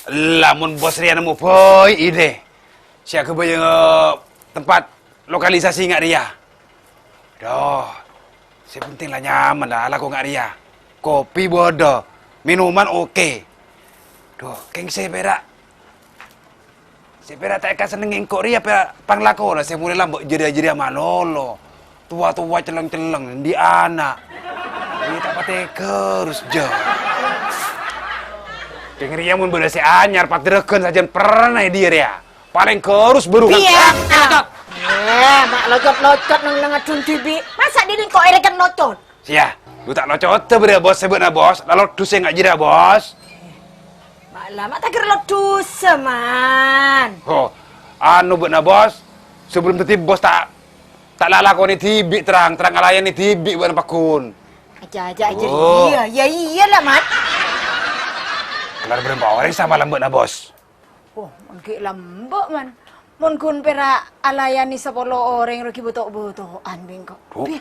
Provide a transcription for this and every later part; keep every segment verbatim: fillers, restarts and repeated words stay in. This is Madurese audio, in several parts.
Ella, mon bos rèya nemmo bhâi idè sè aghâbây, eh, tempat lokalisasi nga' rèya. Duh, sè penting la nyaman la alako nga' rèya. Kopi bâdâ, minuman oke. Duh, kèng sè pèra', sè pèra' ta' èkasennengngè engko' rèya pèra' panglakona sè molaè lambâ' jârèya-jârèya malolo. Towa-towa celleng-celleng, andi' ana'. Rèya ta' patè ghârus, jâ. Kèng rèya mon bâdâ sè anyar, padârâghân sajân perna è diyâ rèya. Palèng ghârus bârungan. Iyâ. Locot. Eh, ma' locot-locot neng-neng adun dhibi'. Masa' dhinèng kok èrèkan locot? Sèya, lu ta' locot bâriyâ, Bos, sè bâ'na, Bos. La lodus sè nga' jârèya, Bos. Ma' la, ma' ta' kèra lodus, Man. Ho, anu bâ'na, Bos. Sebelum dhâddhi Bos ta', ta' lalakonè dhibi' terrang, terrang alayani dhibi' bâ'na pagghun. Aja, aja, aja. Oh. Iyâ, iyâ, iyâ la, Man. Kellar bârâmpa orèng samalem bâ'na, Bos? Oh, mon ghi' lambâ', Man. Mon ghun pèra' alayani sapolo orèng rowa ghi' bâto'-bâto'an bi' engko'. Bu. Bi.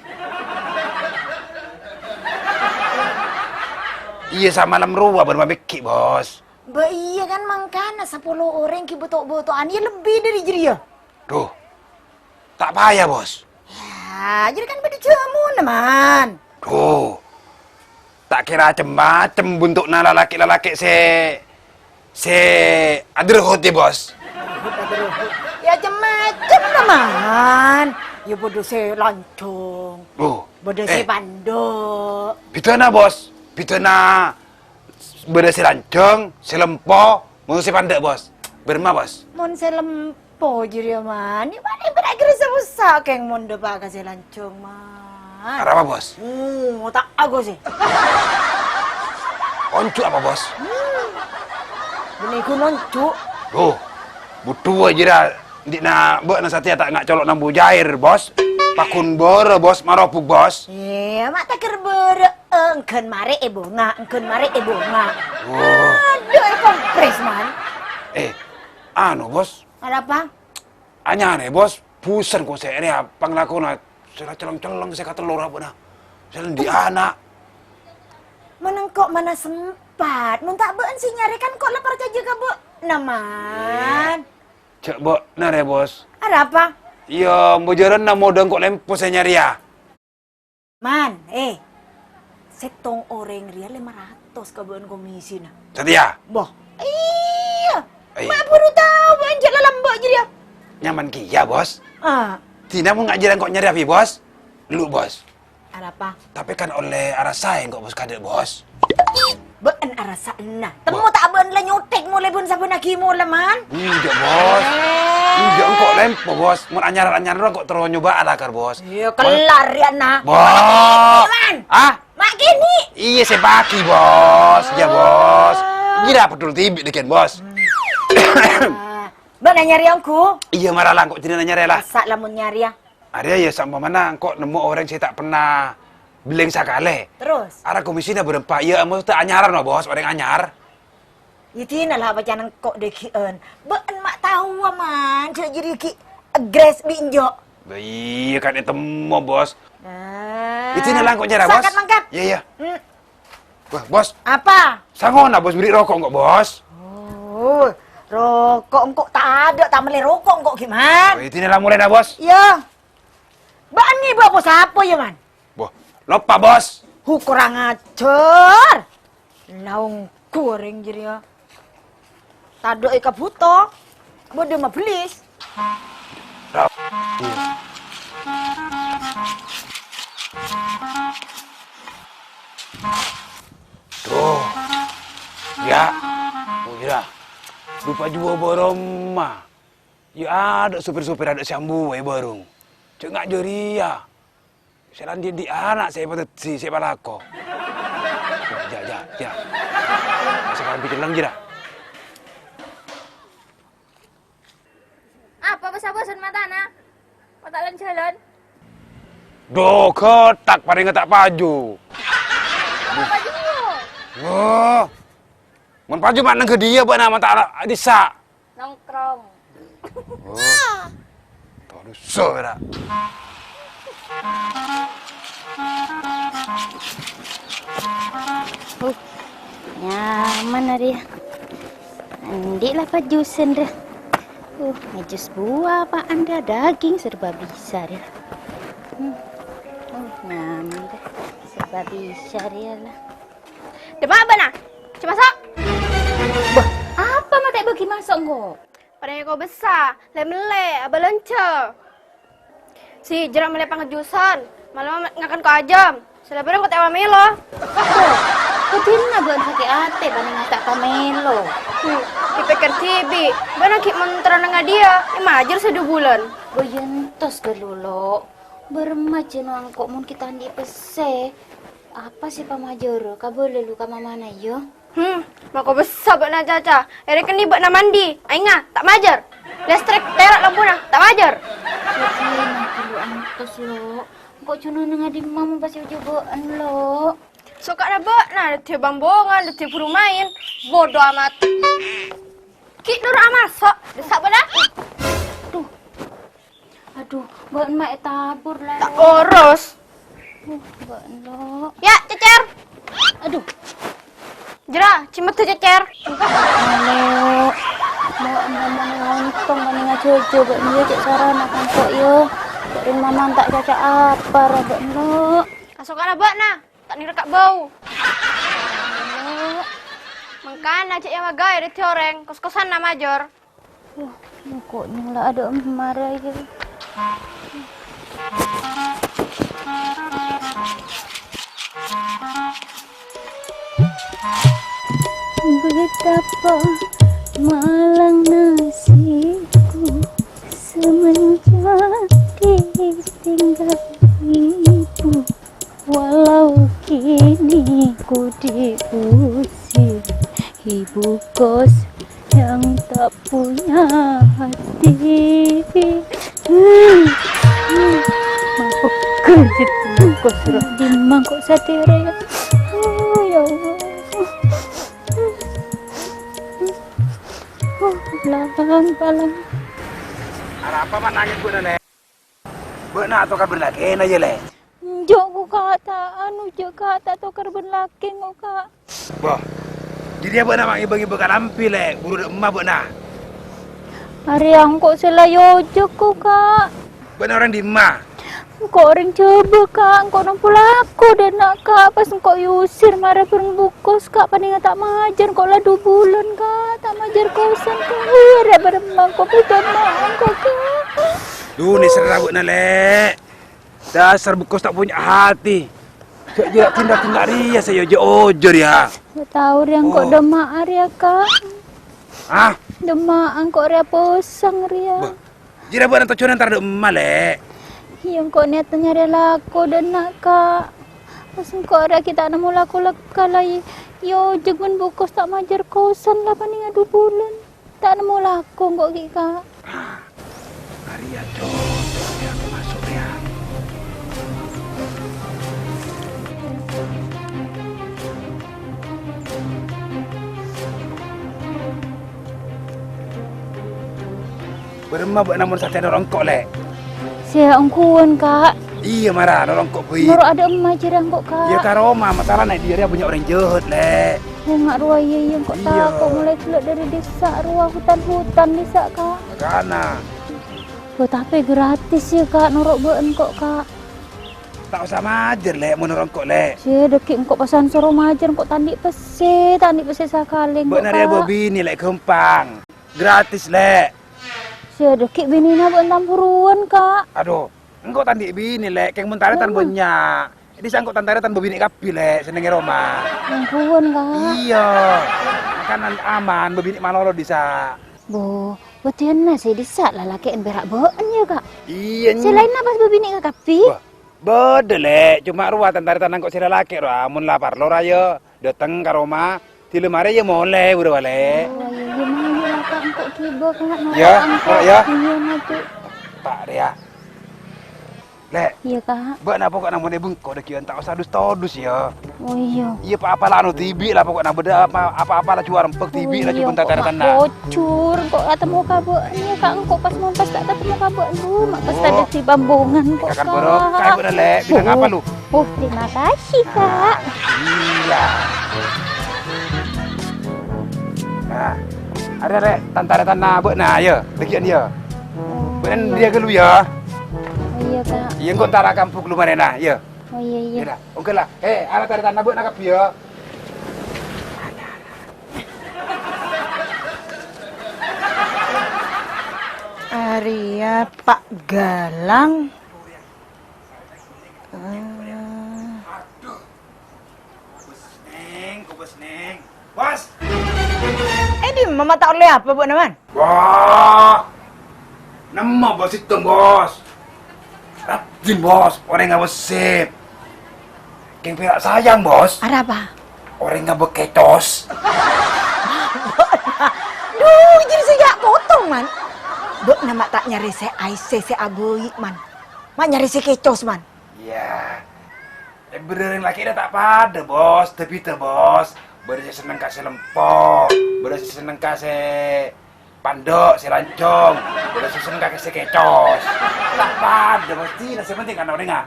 Iyâ, samalem rowa bârâmpa bi' ghi', Bos. Bâ iyâ kan mangkana sapolo orèng ghi' bâto'-bâto'an, iyâ lebbi dâri jârèya. Duh. Ta' paya, Bos. Yâ, jârèya kan bâdâ jhâmona, Man. Duh. Ta' kèra cem-macem bento'na lalakè'-lalakè' sè, sè adârhut, yâ, Bos. Yâ, cem-macem, Man. Yâ, bâdâ sè lanjhâng. Duh. Bâdâ sè, eh, pandâ'. Bidâna, Bos. Bidâna bâdâ sè lanjhâng, sè lempo, mon sè pandâ', Bos. Bârâmma, Bos? Mon sè lempo jârèya, Man. Yâ, palèng bârâ' ghârâ sè rusak, kèng mon dâpa' ka sè lanjhâng, Man. Arapa, Bos? Oh, ta' ago sè. Onjhu' apa, Bos? Hmm. Bânnè ghun onjhu'. Duh, budhuwâ jârèya, andi' na bâ'na satèya ta' nga' colo' nambu jair, Bos. Pagghun bârâ, Bos, marobuk, Bos. Iyâ, ma' ta' kèra bârâ. Èngghân marè è bhunga, èngghân marè è bhunga. Oh. Adhu, èkompres, Man. Eh, anu, Bos. Arapa? Anyar, Bos. Busân ko' sè rèya panglakona sè la celleng-celleng sè katello ra bâ'na. Sè andi' ana'. Mon engko' mana sempat. Mon ta' bâ'en sè nyarè kan ko' la parcajâ ka bâ'na, Man. Eh, jhâ' bâ'na rè, Bos. Arapa? Iyâ, mbâjârânna modâ engko' lempo sè nyarèya. Man, eh, sèttong orèng rèya lèma ratos ka bâ'en komisina. Satèya? Boh, iyâ. Iyâ. Ma' buru tao bâ'en jhâ' lalambâ' jârèya. Nyaman kèya, Bos. Ah. Dina mon ngajhâr engko' nyarè api, Bos? Lu, Bos. Arapa? Tapè kan ollè arassa engko', Bos, kadâ', Bos. Bâ'en arassa'na. Temmo ta' bâ'en la nyotek molè bân-sabbân aghi molè, Man. Enjâ', Bos. Eh. Enjâ', engko' lempo, Bos. Mon anyar-anyar engko' terro nyoba alakar, Bos. Iyâ, kellar rèya, na. Bos. Man. Ah? Ma' kènè'. Iyâ, sè pagi, Bos. Iyâ, Bos. Ah. Iyâ, padul tibi' dâggi'ân, Bos. Ah. Bâ'na nyarè ongghu? Iyâ, mara la engko' dinna nyarè la. Masa' lamon nyarè, yâ? Arèya, yâ, saompamana engko' nemmo orèng sè ta' pernah belleng sakalè. Terros? Ara komisina bârâmpa, iyâ, maksodda anyaran, Bos, orèng anyar. Yâ, dina la bâcana engko' dâggi'ân. Bâ'en ma' taowa, Man, jâ-, jârèya ghi' agres bi' enjâ'. Lah, iyâ, kan ètemmo, Bos. Ah. Yâ, dina la engko' nyarè, Bos. Sakat mangkat. Iyâ, iyâ. Hmm. Wah, Bos. Apa? Sangona, Bos, bâli roko' engko', Bos. Oh, roko' engko' tadâ', ta' mellè roko' engko' ghi', Man. Oh, iyâ, dina la molèna, Bos. Iyâ. Bâ'en ngibâ apa sapa, yâ, Man? Wah, loppa, Bos. Hu, korang ajhâr. La ongghu orèng jârèya. Tadâ' èkabhuto. Bâdâ mabellis. Duh. Yâ. Oh, iyâ. Dupa jhuwâ bârâmma. Yâ, adâ' sopir-sopir adâ' sè ambu è bârung. Jhâ' nga' jârèya. Sè la andi'-andi' ana' sè èpadhâddhi, sè èpalako. Jâ, jâ, jâ, jâ. Sè kalambhi celleng, jâ, ra. Apa bâsa-bâsana matana? Kok ta' lan-jhâlân? Duh, ghâtak, parèngnga ta' paju. Apa paju? Wah. Mon paju ma' neng ghâdhiyâ bâ'na, ma' ta' la-, dissa'. Nongkrong. Oh. Terus, ra. Uh, nyaman arèya. Andi' la pajusen, rè. Uh, ngajus buah apaan, rè? Daging serba bisa, rè. Hmm. Uh, nyaman, rè. Serba bisa, rè, la. Dâ' emma bâ'na? Cè' maso'. Bâh, apa ma' ta' èbâgi maso' engko'? Parèngè ko' bessa, lè-mellè, abâlânjhâ. Sè jârèya mellè pangajhusan, malemma ngakan ko' ajâm. Sè lèbâr engko' ta' èpamèlo. Bâh, kodhina bâ'na sakè' atè, panèngan ta' pamèlo. Hmm, èpèkkèr dhibi', bâ'na ghi' mon terro neng adiyâ, èmajâr sè du bulân. Bâh, iyâ entos ghâllu, Lo'. Bârâmma jhâ' engko' mon ghi' ta' andi' pèssè. Apa sè èpamajârâ? Kabâlâ lu ka mamana, yâ. Hmm, mako bessa bâ'na, Caca. Èrèkènè bâ'na mandi. Aèngnga, ta' majâr. Lèstrèk, tèra' lampuna, ta' majâr. Yâ, ghâllu antos, Lo'. Engko' jhâ' neng adimma mon pas èojhâ bâ'na, Lo'. Soka'na bâ'na, dhâddhiyâ bambongan, dhâddhiyâ buru maèn. Bodo amat. Ghi' noro'a maso', dessa' bâ'na. Duh. Aduh, bâ'na ma' ètabur, la. Ta' oros. Uh, bâ'na, Lo'. Yâ, cècèr. Aduh. Jârèya, cè' meddhâ cècèr. Lo'. Bâ'na ma' ontong panèngan jhâjhâ bâ'na, yâ, cè' sarana engko', yâ. Jhâ' rèng mamana ta' caca apa, ra, bâ'na, Lo'. Kasoka'na bâ'na. Ta' nèka bâu. Mangkana jhâ' èyawa ghâbây dhâddhi orèng, kos-kosanna majâr. Wah, engko' nyèngla adâ' emma rèya. Betapa malang nasibku semenjak ditinggal ibu. Walau kini ku diusir ibu kos yang tak punya hati. Mabuk kerjit ibu kos, roh dimma kok sadhâjâ, ya. Oh, ya Allah. Oh, palang, palang. Arapa ma' nangès, Bu, Lè'? Bâ'na atokar bân lakèna, yâ, Lè'? Enjâ', ko', Ka', ta' anu, jâ', Ka', ta' tokar bân lakè, ko', Ka'. Bâh, jârèya bâ'na ma' ngibâ-ngibâ kalambhi, Lè', buru dâ' emma bâ'na. Arèya engko' sè la èojhâ, ko', Ka'. Bâ'na orèng dimma? Engko' orèng Jhâbâ, Ka', engko' nompo lako dâ' enna', Ka', pas engko' èusir mara bân bu kos, Ka', panèngan ta' majâr, engko' la du bulân, Ka', ta' majâr kosan, Ka'. Iyâ, rè, bârâmma engko' bhidhâna engko', Ka'. Duh, nèserra bâ'na, Lè'. Dasar bu kos ta' punya hati. Jâ', jâ', dinna'-dinna' rèya sè èojhâ-ojhâ rèya. Ngghi tao rèya engko' Oh. dâ' emma'a rèya, Ka'. Hah? Dâ' emma'a engko' rèya posang rèya. Bâh, jârèya bâ'na tojjhuwânna entar dâ' emma, Lè'. Iyâ, engko' nèyat nyarè lako dâ' enna', Ka'. Pas engko' rèya ghi' ta' nemmo lako lekka la, iyâ, jâ' bân bu kos ta' majâr kosan la panèngan du bulân. Ta' nemmo lako engko' ghi', Ka'. Ah, arèya cocok rèya, aku masuk rèya. Bârâmma bâ'na mon satèya noro' engko', Lè'? Sè ongghuwân, Ka'. Iyâ, mara, noro' engko' bhâi. Noro' adâ' emma jârèya engko', Ka'. Iyâ, ka roma, masalana è dâjâ rèya bânnya' orèng jâhât, Lè'. Bânnya' rowa, iyâ, iyâ, engko' Iyâ. tako' molaè ghellâ' dâri dissa' rowa, hutan-hutan dissa', Ka'. Makana. Bâh, tapè gratis, yâ, Ka', noro' bâ'na engko', Ka'. Ta' osa majâr, Lè', mon noro' engko', Lè'. Sè, dâgghi' engko' pasan soro majâr, engko' ta' andi' pèssè, ta' andi' pèssè sakalè engko', Bâ'na rèya Ka'. bâbinè, Lè', ghâmpang. Gratis, Lè'. Sè, dâgghi' binèna bâ'na tamburuwân, Ka'. Adu, engko' ta' andi' binè, Lè', kèng mon tarètan Emma. bânnya'. È dissa' engko' tan-tarètan bâbinè kabbhi, Lè', sè neng è roma. Ongghuwân, Ka'. Iyâ. Makana aman, bâbinè malolo è dissa'. Bo, bâdhiyânna sè è dissa' lalakè'en pèra' bâ'na, yâ, Ka'? Iyâ, Sè ny- laènna pas bâbinè ka kabbhi? Wah, bâdâ, Lè'. Coma rowa tan-tarètan engko' sè lalakè' rowa, mon la parlo ra, yâ, dâteng ka roma. Dâlem arè, yâ, molè, buru, Lè'. Oh, iyâ, iyâ, mangga, Ka', engko' ghibâ, Ka'. Yâ, Noro' engko'. Lè', yâ. Iyâ, Ka'. Lè'. Iyâ, Ka'. Bâ'na poko'na mon è bengko dâgghi'ân ta' osa dus-todus, yâ. Oh, iyâ. Iyâ, pa-apa la anu dhibi' la poko'na bâdâ apa, apa-apa la jhuwâ rembhâk dhibi' la Oh, iyâ, jhuwâ engko' ta' ma' terrètan, nah. bocor, engko' la temmo ka bâ'na, Ka', engko' pas mon pas ta' temmo ka bâ'na, ma' pas Oh. tadâddhi bambongan, engko', Kakan Ka'. Barokah, ibu, Lè'. Bilang Oh. apa, lu? Oh, terima kasih, Ka'. Nah, iya. Nah, Rè', rè', tan-tarètanna bâ'na, yâ, dhâggi'ân, yâ. Bâ'na dhiyâ ghâllu, yâ. Iyâ, Kak. Iyâ, engko' entara ka embu' ghâllu marèna, yâ. Oh, iyâ, iyâ. Iyâ, la. Oke, la. Eh, ana tarètanna bâ'na kabbhi, yâ. Arèya Pa' Galang. Eh. Aduh. Kobâs, Neng, kobâs, Neng. Bos! Eh, dimma ma' ta' ollè apa, bâ'na, Man? Wah! Nemmo, Bos, sèttong, Bos. Rajin, Bos, orèng abessèp. Kèng pèra' sayang, Bos. Arapa? Orèng ngabâ kècos. Dhu, jârèya sè ya' potong, Man. Bâ'na ma' ta' nyarè sè aèssè sè abâi', Man. Ma' nyarè sè kècos, Man. Iyâ. Eh, bârâ' orèng lakè' rèya ta' padâ, Bos. Dâbidâ, Bos. Bâdâ sè senneng ka sè lempo, bâdâ sè senneng ka sè pandâ', sè lanjhâng, bâdâ sè senneng ka sè kècos. Ta' padâ, Bos. Sè penting kan orèngnga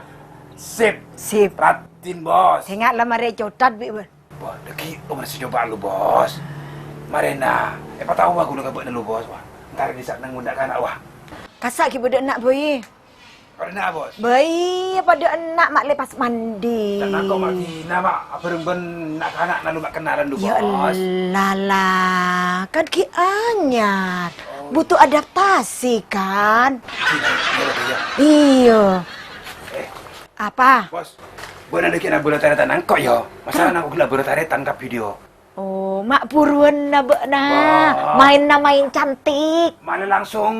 sip. Sip. Rajin, Bos. Sènga' la marè cotat, Bi', Bos. Wah, dhâggi' omor sè coba lu, Bos. Marèna, èpataowa ghulâ ka bâ'na lu, Bos. Wah, entar bisa neng mon dâ' kana', wah. Kassa' ghi' bâdâ enna' bhâi. Bâdâ enna', Bos. Bhâi, padâ enna' ma' lè pas mandi. Tenang kok, Mak Dina, Mak. Abhâreng bân na'-kana'na lu, Mak, kenalan lu, Bos. Ya Allah, la. Kan ghi' anyar. Oh. Butuh adaptasi, kan? Iya, iya, iya. Iya. Eh. Apa? Bos, bâ'na dhâggi' na bârâ tarètan engko', ya? Masa na engko' ghellâ' bârâ tarètan ka video? Oh, ma' buruwânna bâ'na. Wah. Mainna main cantik. Mana langsung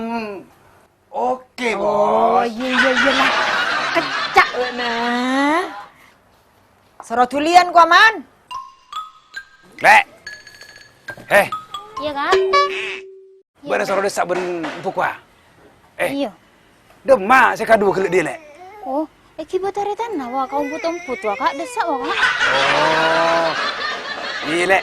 oke, oh, Bos. Iya, iya, iya, lah. Kecak bâ'na. Soro dhuliyân, kowa, Man. Lè'. Heh. Iya, Kak. Bâ'na soro dessa' bân embu', wa. Eh. Iya. Dâmma sè kadhuwâ ghellâ' dhiyâ, Lè'? Oh, èghibâ tarètanna, wa, ka ompot-ompot, wa, Kak. Dessa', wa, Kak. Oh. Iyâ, Lè'.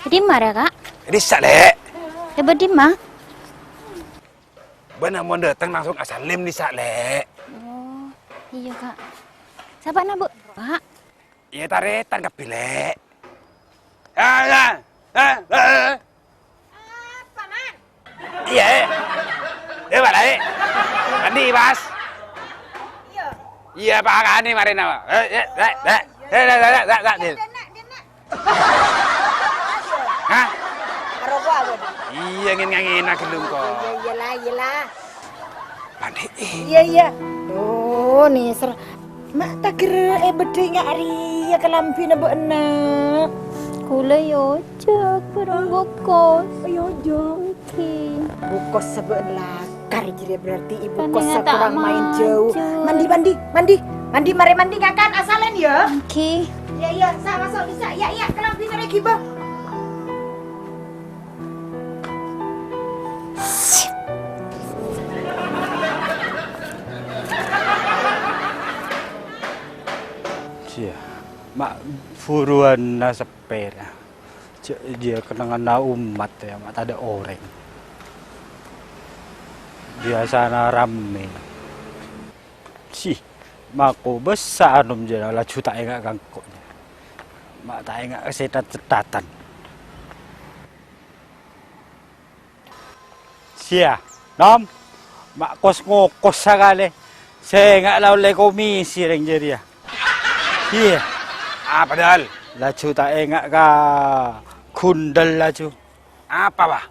È dimma rèya, Kak? È dissa', Lè'. È bâdimma? Bâ'na mon dâteng langsung asalèm dissa', Lè'. Oh, iya, Kak. Sapa'na, Bu'? Kak. Iyâ, tarètan kabbhi, Lè'. Ah, ah, ah, ah. Apa, Man? Iyâ, eh. Iyâ, bâlâi. Mandi, Bas. Iya. Iyâ, pakana marèna. Eh, eh, eh, eh. Eh, eh, eh, eh, eh, eh. Dena, dena. Hah? Aroko'a, Bun? Iyâ, ngèn-ngangèna ghellung, kok. Iyâ, iyâ, iyâ la, iyâ la. Pandhi. Iyâ, iyâ. Duh, nèser. Ma' tagher è bâddhâi nga' arèya kalambhina bâ'na. Kaulâ iyâ ojhâk bhâreng bokos. Iyâ ojhâk. Oke. Bokos sabâ' la. Kar jârèya berarti ibu kos kurang main jauh. Mandi, mandi, mandi. Mandi, marè mandi, ngakan, asalèn, ya. Oke. Iya, iya, sa, maso', bisa. Iya, iya, kalambhina rèya ghibâ. Sia, ma' buruwânna seppèra. Jâ-, jâ kennengnganna ommat, ya, ma' tadâ' orèng. Biyasana rammè. Sih, mako bâssa anom jârèya laju ta' enga' ka engko'. Ma' ta' enga' ka sètat-sètatan. Sia, Nom, ma' kos-ngokos sakalè. Sènga' la ollè komisi rèng jârèya. Sia. Apa, Dal? Laju ta' enga' ka gundal laju. Apa, Bah?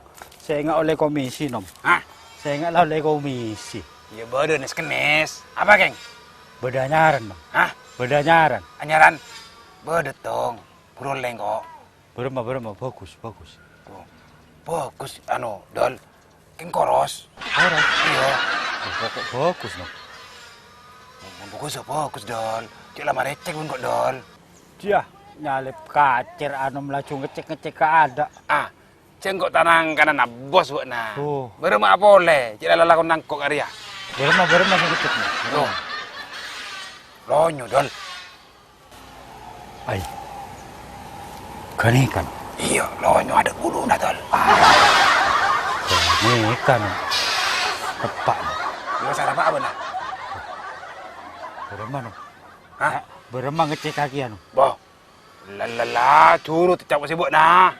Sènga' ollè komisi, Nom. Hah? Sènga' la ollè komisi. Iyâ, bâdâ nes-kennes. Apa, Keng? Bâdâ anyaran, Nom. Hah? Bâdâ anyaran. Anyaran? Bâdâ, Tong. Buru lèng, kok. Bârâmma, bârâmma, bagus, bagus. Oh, bagus, anu, Dol. Kèng koros. Koros? Iyâ. Oh, kok, kok bagus, no? Bagus, bagus, Dol. Cè' la marècèk, bun, kok, Dol. Iyâ, nyalèp kacèr, anom laju ngecèk-ngecèk ka adâ'. Ah, cè' engko' tanang kanana bos, bâ'na. Oh. Bârâmma polè, cè' la lalakon nangko' karè, yâ. Bârâmma, bârâmma sè ngecèk, no? Loh. Lonyo, Dol. Ai. Ghânèka. Iyâ, lonyo adâ' buluna, Dol. Ah. Ghânèka, no. Teppa', no. Iyâ, sarapa'a, bâ'na? Bârâmma, no? Hah? Bârâmma ngecek kaki anu? Boh. Lalala, curut ca'na sè bâ'na.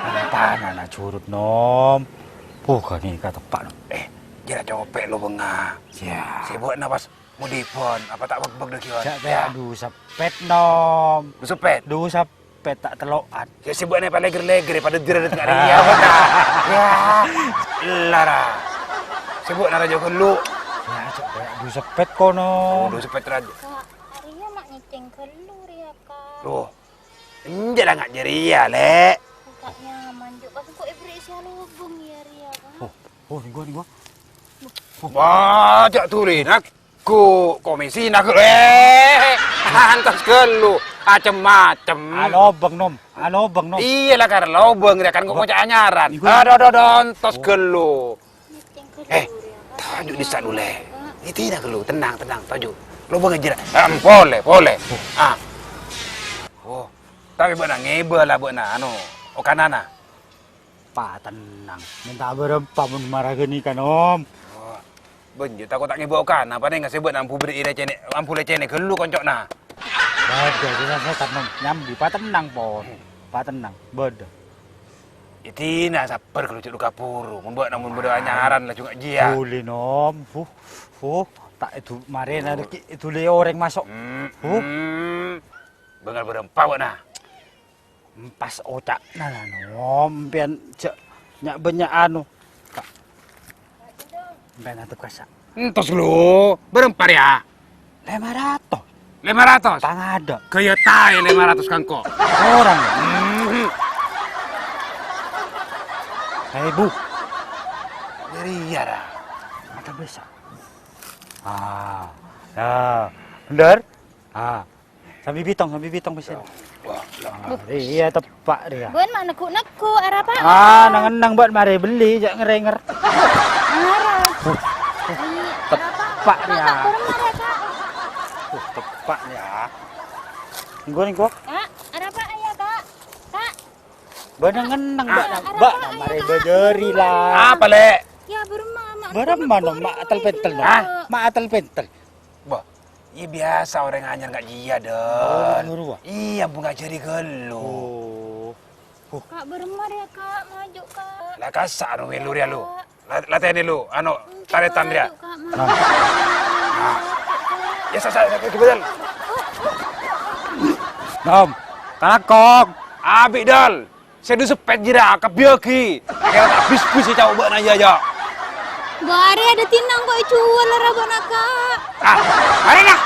Apa nana curut, Nom? Bukan ini kata Pak, Nom. Eh, jârèya copè' lo bânga. Ya. Sè bâ'na pas modifon, apa ta' bâk-bâk dâ' ghiyon? Cak, ya. Aduh, sepet, Nom. Lu sepet? Duh, sepet ta' tello'an. Ya, sè bâ'na palèghèr-lèghèr padâ dira dâ' tengah rèya, bâ'na. Ya. Lara. Sè bâ'na rajâ ghâllu. Ya, cak, aduh, sepet kono. Aduh, sepet rajâ. Kak, arèya ma' ngècèng ghâllu rèya, Kak. Loh. Enjâ' la nga' jârèya, Lè'. Kak nyaman, Jok. Pas engko' èberri' sè alobâng, ya, rèya, Kak. Oh, oh, nèko, nèko. Wah, jâ' dhuli, Nak. Ghu, komisina, ghu. Eh, antos ghâllu. Acem-macem. Alobâng, Nom. Alobâng, Nom. Iyâ, la kar lobâng, ya kan, kok maca anyaran. Nèko. Aduh, aduh, aduh, antos ghâllu. Eh, toju' dissa' dulè. Iti na ghâllu, tenang, tenang, toju'. Lo bângèjhâr. Em, polè, polè. Ah. Oh, tapè bâ'na ngèbâ la bâ'na, anu, okanana. Patennang. Mènta bârâmpa mon mara ghânèka, Nom. Oh, bânjâ tako' ta' ngèbâ okana, panènga sè bâ'na ambu berri'i lècènè, ambu lècènè ghâllu konco'na. Bâdâ, sè sasètan, Nom. Nyambi, patennang, pon. Patennang, bâdâ. Itina sabbhâr ghâllu, jhâ' lu kabhuru. Mon bâ'na mon bâdâ anyaran laju nga' jiyâ. Dhuli, Nom. Huh, huh. Ta' èdu-, marèna rèki èdhuli orèng maso'. Hmm, huh. Hmm. Bângal bârâmpa bâ'na. Empas oca'na, Nom. Empèyan jhâ' nya'-bânnya' anu. Empèyan atep kassa'. Entos, lo. Bârâmpa rèya? Lèma ratos. Lèma ratos? Pangadâ'. Ghâjâ taè lèma ratos ka engko'. Korang. Mhm. Saèbu. Jârèya, ra. Mata bâsa. Ah. Nah, bhender. Ah. Sambi bitong, sambi bitong pèssèna. Wah, lah. Ah, iyâ, teppa' rèya. Bân ma' neggu'-neggu', arapa? Ah, nang-ennang bân marè bellè, jhâ' ngèrèngèr. Ara. Teppa' rèya. Kak, bârâmma rèya, Kak? Uh, teppa' rèya. Ngghu, ngghu. Kak, arapa rèya, Kak? Kak. Bân nang-ennang, Mbak. Ah, Mbak, arapa, marè ayo, Kak? Bâjâri, la. Apa, Lè'? Yâ, bârâmma, ma' neggu'-neggu' rèya, ma' atel-pentel, no? Hah? Ma' atel-pentel. Bâh, iyâ biyasa orèng anyar nga' jiyâ, Dâl. Oh, buru, Pak? Iyâ, ampon ngajhâri ghâllu. Oh. Huh. Kak, bârâmma rèya, Kak? Maju, Kak. La kassa' anu mèlo rèya, lu. Kak. La-, latènè, lu. Anu, hmm, tarètan rèya. Maju, Kak, maju. Nah. Nah. Ya, sa-, sa-, sa-, gimana, Dâl? Nom, kalakong. Abi', Dâl. Sè du seppèt jârèya, kabbhiyâghi. Kèra ta' bis-bis sè cao bâ'na, iyâ, jâ'. Bâ, arèya dâddhi nang kok èjhuwâl ra bâ'na, Kak. Ah, arèya, nah.